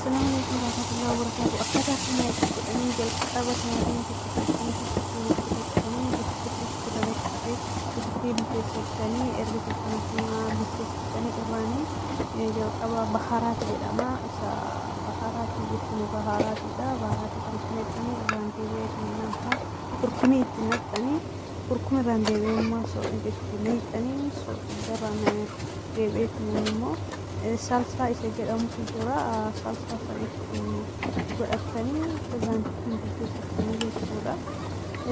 Assalaamu alaikum warahmatullahi wabarakatuh. Akkaataa kana itti godhanii jalqaba timaatima kukkutanii kukkutanii kukkutanii itti bilcheessitanii, erga timaatima bilcheessitanii irraanii jalqaba baharaati jedhama. Isa baharaati jechuun baharaatiidha. Baharaatii kan itti naqxanii irraan deebi'ee kurkumii itti naqxanii, kurkuma irraan deebi'ee immoo soogidda itti naqxanii, soogidda irraan deebi'ee immoo salsaa isa jedhamutu jira. Salsaa sana itti godhatanii irraan ittiin bilcheessitanii jechuudha.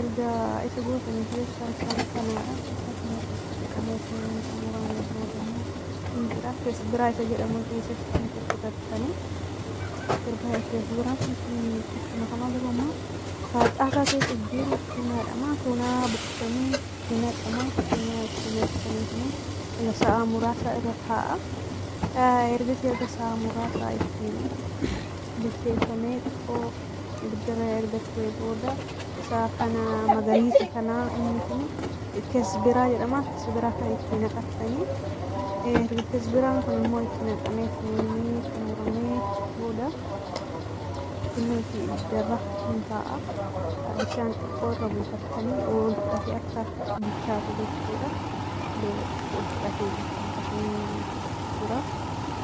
Erga isa gootanii fi salsaan kanaadha. Salsaa kana naqamee xumuramee booda immoo hin jira. Biraa isa jedhamu keessatti ittiin kukkutattanii biraan sun itti makamaa jiru ammoo xaasaa keessa jiru tuunaadhama. Tuunaa buqqisanii itti naqama. Tuunaa itti naqanii sa'a muraasa irra taa'a. Ergasii erga sa'a muraasa itti bilcheeffamee xiqqoo ibiddarra erga turee booda isa kana magariisa kana, inni kun kesbiraa jedhama. Kesbiraa kana itti naqattanii, erga kesbiraan kun immoo itti naqamee xumuramee booda kunuuti ibiddarra hin taa'a. Bishaan xiqqoo irra buufattanii ol fudhatee akka bilchaatu jechuudha. Ol fudhatee bilchaatee tura.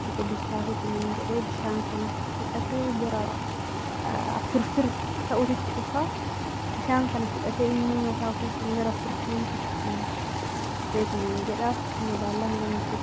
Erga bilchaatee jedhee bishaan kana fudhatee gara firfir ta'utti dhufa. Bishaan kana fudhatee inni mataa ofiitiin gara firfiriitti dhufeetiin jedha. Magaalaa hanga nuti.